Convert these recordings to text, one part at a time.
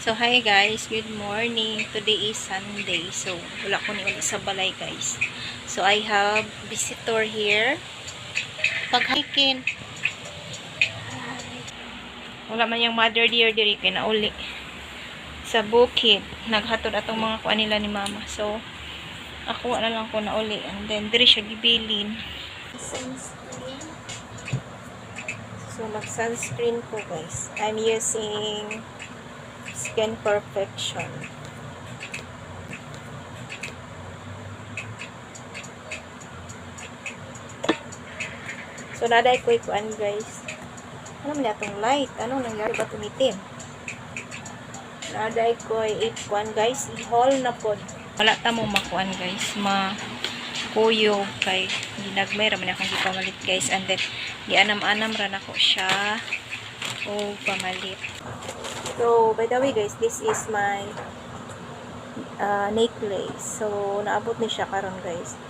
So, hi guys. Good morning. Today is Sunday. So, wala ko ni uli sa balay, guys. So, I have visitor here. Paghikin. Wala man yung mother dear diri kay nauli sa bukid. Naghatod atong mga kuan nila ni mama. So, ako na lang ko nauli. And then, diri siya gibilin. Sunscreen. So, mag-sunscreen ko, guys. I'm using Skin Perfection. So, naday ko ikuan, guys. Ano man atong light? Ano nangyari ba tumitim? Naday ko ikuan, guys. I-haul na pod. Wala ta mo makuan, guys. Ma kuyog kay ginagmay ra man akong gipamalit, guys, and then gianam-anam ra nako siya o pamalit. So, by the way, guys, this is my necklace. So, naabot ni siya karon, guys.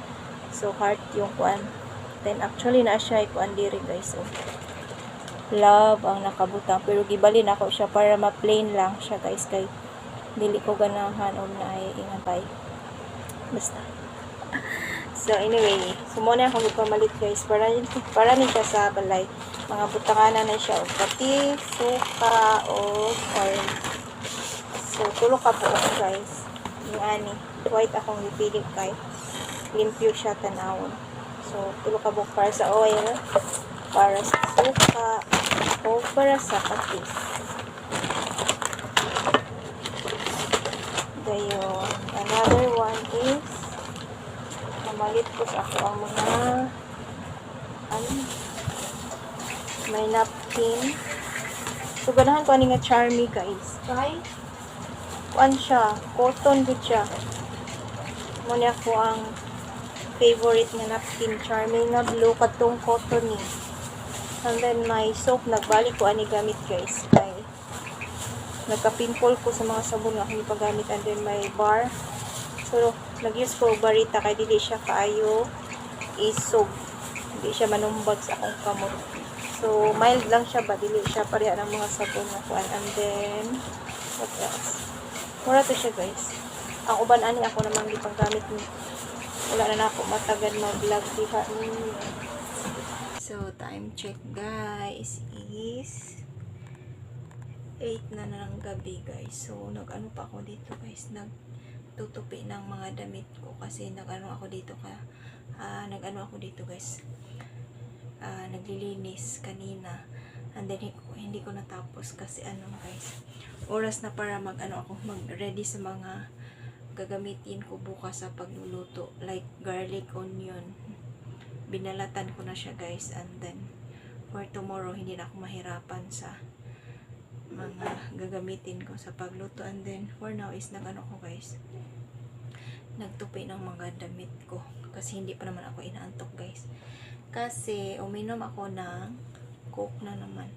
So, heart yung kuan. Then, actually, na siya kuan diri, guys. So, love ang nakabutang. Pero gibalin ako siya para ma-plain lang siya, guys. Kay, dili ko ganahan og naay ingan kay. Basta. So, anyway, so muna akong ipamalit, guys. Para ni siya sa balay. Mga butanganan na siya. Og patis, suka, o oil. So, tulo ka buok, guys. Yung ani. White akong gipili kay limpyo siya tanawon. So, tulo ka buok para sa oil, para sa suka, o para sa patis. Dayon, another one is pamalit ko sa ako ang mga ano, may napkin. So, ganahan ko ani nga Charmy, guys. Kay, kuan siya, cotton gud siya. Mo ni ako ang favorite nga napkin, Charmy nga blue katong cotton ni. And then my soap, nagbalik ko ani gamit, guys, kay nagka-pimple ko sa mga sabon nga akong ipagamit. And then my bar. So, nag-use ko og barita kay dili siya kaayo isog. Hindi siya manumbag sa akong kamot. So, mild lang siya ba? Dili siya pareha ng mga sabon nga kuan. And then, what else? Mura to siya, guys. Ang uban ani ako namang gipanggamit ni. Wala na nako matagad mag-vlog diha ninyo. So, time check, guys, is 8 na na ng gabi, guys. So, nag-ano pa ako dito, guys. Nagtutupi ng mga damit ko kasi nag-ano ako dito ka nag-ano ako dito, guys. Naglilinis kanina. And then hindi ko natapos kasi ano, guys. Oras na para mag-ano ako, mag-ready sa mga gagamitin ko bukas sa pagluluto, like garlic, onion. Binalatan ko na siya, guys, and then for tomorrow hindi na ako mahirapan sa mga gagamitin ko sa pagluto. And then for now is nag-ano ko, guys, nagtupi ng mga damit ko kasi hindi pa naman ako inaantok, guys, kasi uminom ako ng Coke na naman.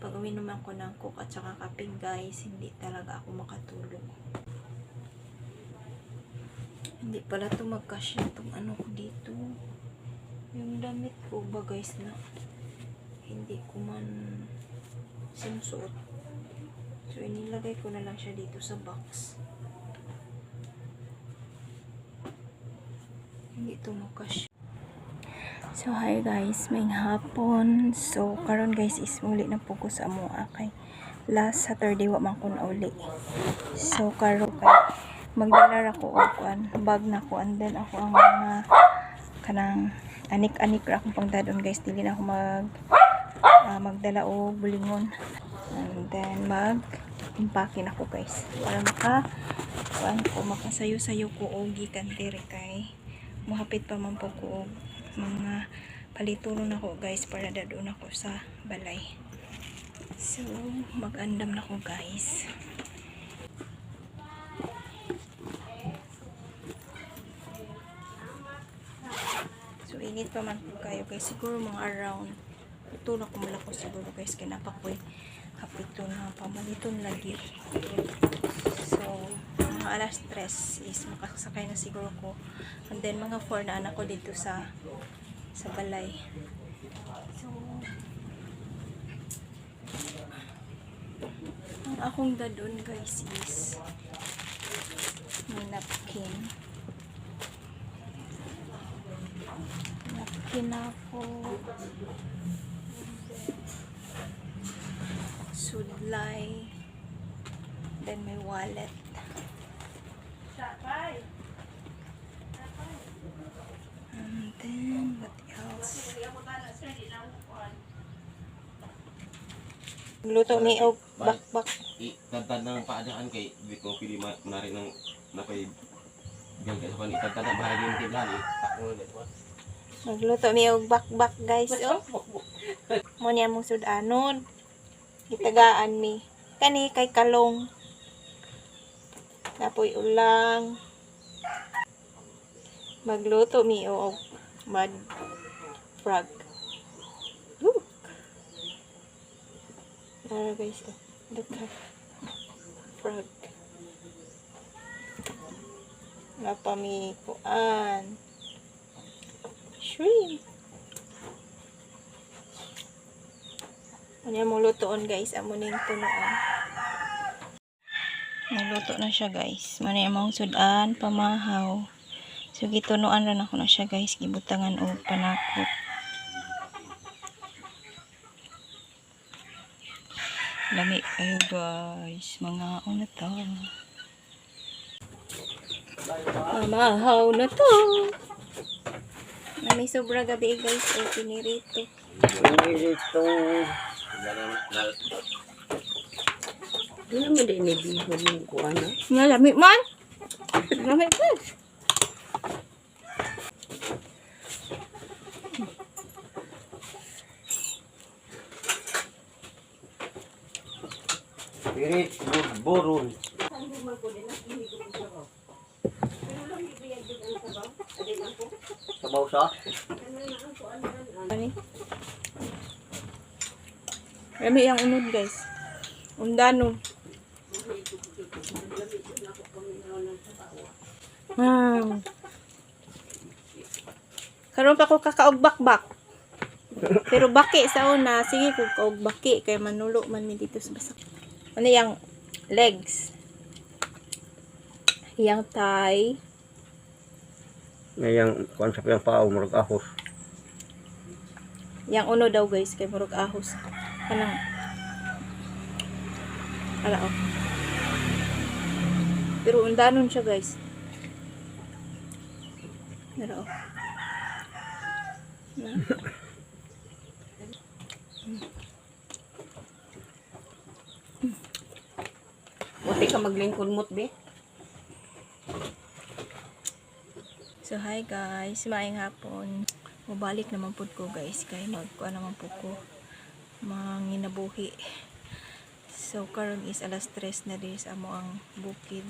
Pag uminom ako ng Coke at saka kape, guys, hindi talaga ako makatulog. Hindi pala to magkasya itong ano ko dito, yung damit ko ba, guys, na hindi ko man sinusuot. So inilagay ko na lang siya dito sa box. Hindi to magkasya. So hi guys, may hapon. So karon, guys, is muli na po ko sa amoa kay last Saturday wa man ko nauli. So karon kay magdala ra ko og kuan, bag na ko, and then ako ang mga kanang anik-anik ra akong pangdadon, guys. Dili na ako magdala og bulingon. And then mag impake na ko, guys, para maka kuan ko, makasayo-sayo ko og gikan diri kay mohapit pa man po ko og mga palituron ako, guys, para dadon ako sa balay. So mag-andam na ko, guys. So init pa man po kayo, guys. Siguro mga around ito na kumula ko siguro, guys, kay napakoy hapito na pamaliton lagi. So mga alas 3 is makasakay na siguro ko. And then mga 4 na anak ko dito sa balay. So ang Akong dadon, guys, is may napkin. Napkin ako. Sudlay. Then may wallet. And then, what else? Luto ni og bakbak. Itadtad ng paadaan kay di ko pili manari ng napay biyan kay sa pan itadtad na bahagi ng tiblan eh. Takbo na dito. Magluto mi og bakbak, guys, oh. Mo niya mong sudanon. Gitagaan mi. Kani kay kalong. Napoy ulang. Magluto mi og mud frog. Look. Tara, guys, oh. Look ha. Frog. Napa mi kuan. Shrimp. Ano mo lutoon, guys, amo ning tunoon. Naluto na siya, guys. Mano among sudan pamahaw. So gitunuan ra nako na siya, guys, gibutangan og panakot. Lami kayo, guys, mga una to. Pamahaw na to. Na may sobra gabi, guys, o pinirito. Ito. Di naman din ni bihon yung kuan ah. Nga lami man. Lami man. Spirit good boron. Sabaw sa? Ani? Lami ang unod, guys. Undano. Karon pa ko kakaog bakbak. Pero baki sa una, sige ko kaog baki kay manulo man mi dito sa basak. Ano yang legs? Yang thigh. Ngayang kuan sa piyang pao murag ahos. Yang uno daw, guys, kay murag ahos. Kanang ala oh. Pero undanon siya, guys. Nara oh. Na. Buti ka maglingkod mo't be. So hi guys, maayong hapon. Mubalik naman pud ko, guys, kay magkuan naman pud ko manginabuhi. So karon is alas 3 na diri sa amo ang bukid.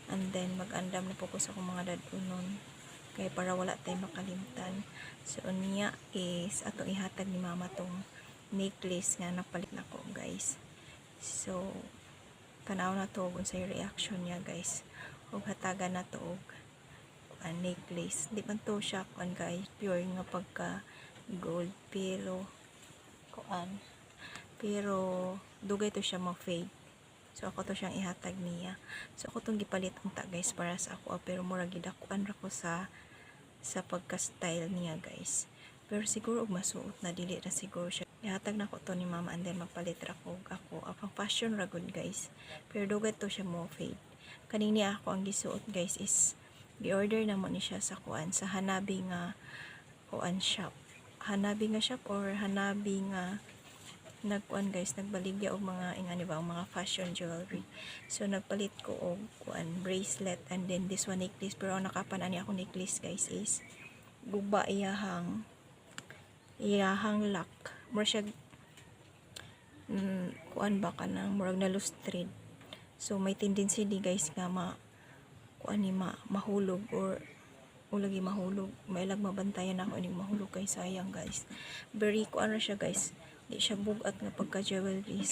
And then mag-andam na po ko sa akong mga dad-unon kay para wala tay makalimtan. So unya is atong ihatag ni mama tong necklace nga napalit nako, guys. So tanaw na to kung unsay reaction niya, guys. Ug hatagan na to og necklace. Di man to siya kuan, guys, pure nga pagka gold, pero kuan pero dugay to siya ma-fade. So ako to siyang ihatag niya. So ako tong gipalit unta, guys, para sa ako ah, pero mura gid akuan ra ko sa pagka-style niya, guys. Pero siguro og masuot na dili ra siguro siya. Ihatag na ko to ni mama and then magpalit ra ko og ako. Ang fashion ra gud, guys. Pero dugay to siya mo fade. Kanini ako ang gisuot, guys, is gi-order na mo ni siya sa kuan sa Hanabi nga kuan shop. Hanabi nga shop or Hanabi nga nagkuan, guys, nagbaligya og mga ingani ba ang mga fashion jewelry. So nagpalit ko og kuan bracelet and then this one necklace, pero ang nakapan ani ako necklace, guys, is guba iyahang iyahang lock. Mura siya kuan ba kanang murag na loose thread. So may tendency di, guys, nga ma kuan ni ma mahulog or o lagi mahulog. May lag mabantayan ako ining mahulog kay sayang, guys. Very kuan ra siya, guys, di siya bugat nga pagka jewelry.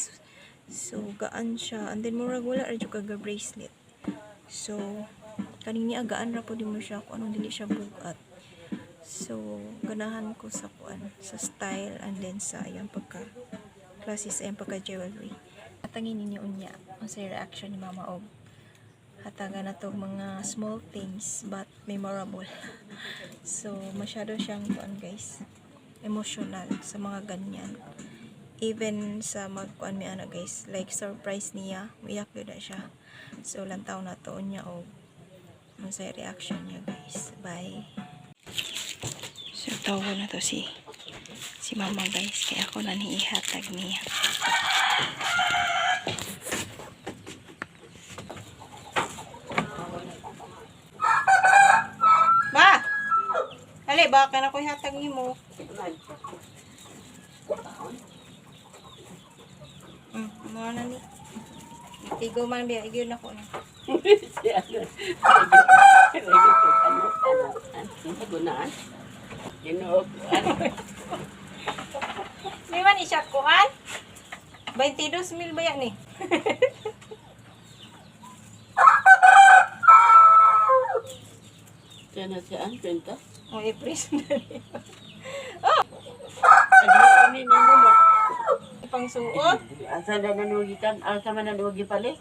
So gaan siya and then murag wala ra jud kaga bracelet. So kaning niya gaan ra pud mo siya kung anong dili siya bugat. So ganahan ko sa kuan sa style and then sa iyang pagka klase sa iyang pagka jewelry. Butangin ninyo unya unsay reaction ni Mama og hatagan na tog mga small things but memorable. So masyado siyang kuan, guys, emotional sa mga ganyan. Even sa magkuan mi ana, guys, like surprise niya, uiyak gyud na siya. So lantaw na to unya og unsay reaction niya, guys. Bye. So tawo na to si Mama, guys, kaya ako na niihatag niya. Ba! Ali, baka na ko ihatag nimo. Mo na ni. Tigo man biya, igyon na ko na. Si ano. Ano, ano, ano, gunaan. Ginoo. Ano? May man isya kuan? 22 mil ba yan eh? Siya na siya ang kwenta. O, i-freeze na ni. Ano, ano, ano, mo? Pangsuot. Asa na nanugikan? Asa man nanugi pala?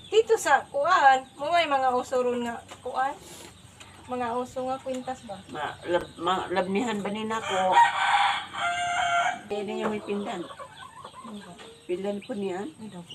Dito sa kuan, mo may mga uso ron nga kuan. Mga uso nga kwintas ba? Ma, lab, ma, labnihan ba ni nako? Kaya niya may pindan. Pindan po niyan. Ay, daw po.